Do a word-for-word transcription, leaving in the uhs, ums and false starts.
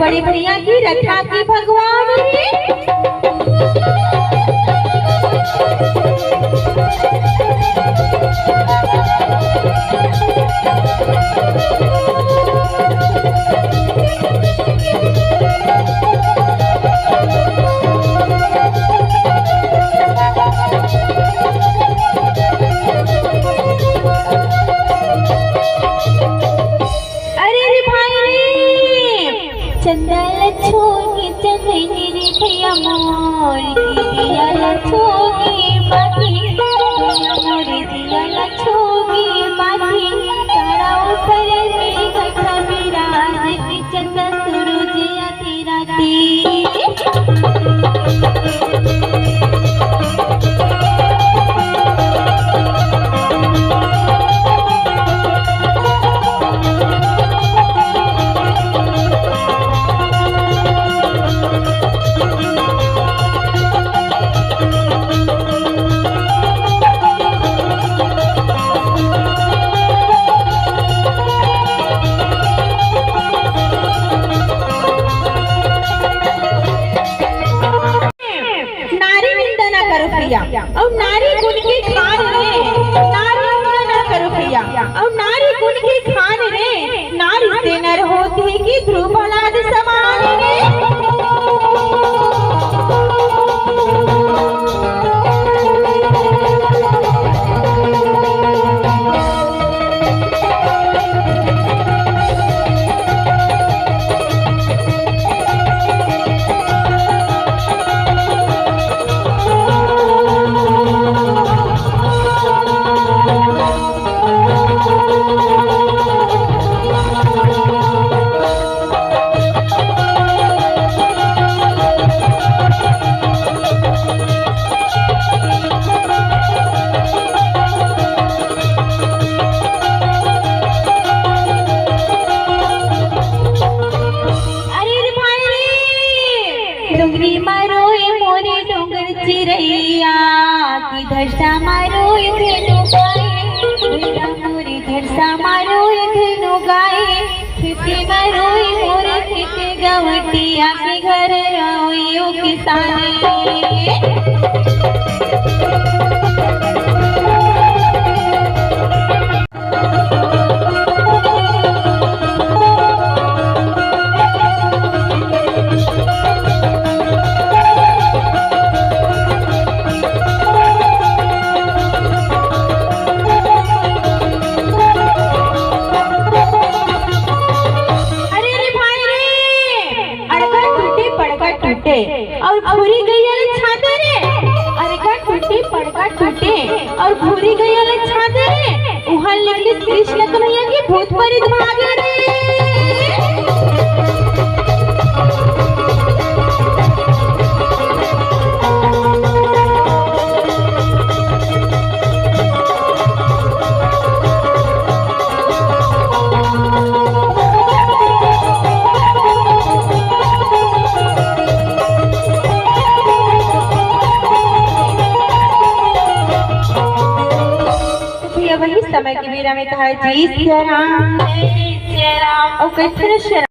बड़े भैया की, रक्षा की भगवान की। अरे रे भाई रे, चंदा लछोगे चंदनी रे भैया मोर, दिया लछोगे बाकी, भैया मोर दिया लछोगे बाकी, तारा ऊपर में घटा विराज के चंदा सूरज आधी राती। नारी निंदा ना करो भैया, अउ नारी गुण के खान रे, नारी निंदा ना करो भैया, अउ नारी गुण के खान रे, नारी से नर होत हे कि ध्रुव प्रहलाद समान रे। अरे रे भाई रे, डोंगरी मा रोए मोरे डोंगर चिरैया, कि धरसा मा रोए धेनु गाय, भैया मोरे धरसा मा रोए धेनु गाय, खेते मा रोए मोरे खेते गवटिया, कि घर रोए ओ किसानी। अरे रे भाई रे, अड़का टूटे, पड़का टूटे, अउ फूरी गइया ले छांदे रे। अड़का टूटे, पड़का टूटे, अउ फूरी गइया ले छांदे रे। उहां लिखिस कृष्ण कन्हैया के भूत प्रेत भागे रे। तो भैया, वही समय के बेरा में कहा, "जय सिया राम, जय सिया राम।" अउ कइसे सिया राम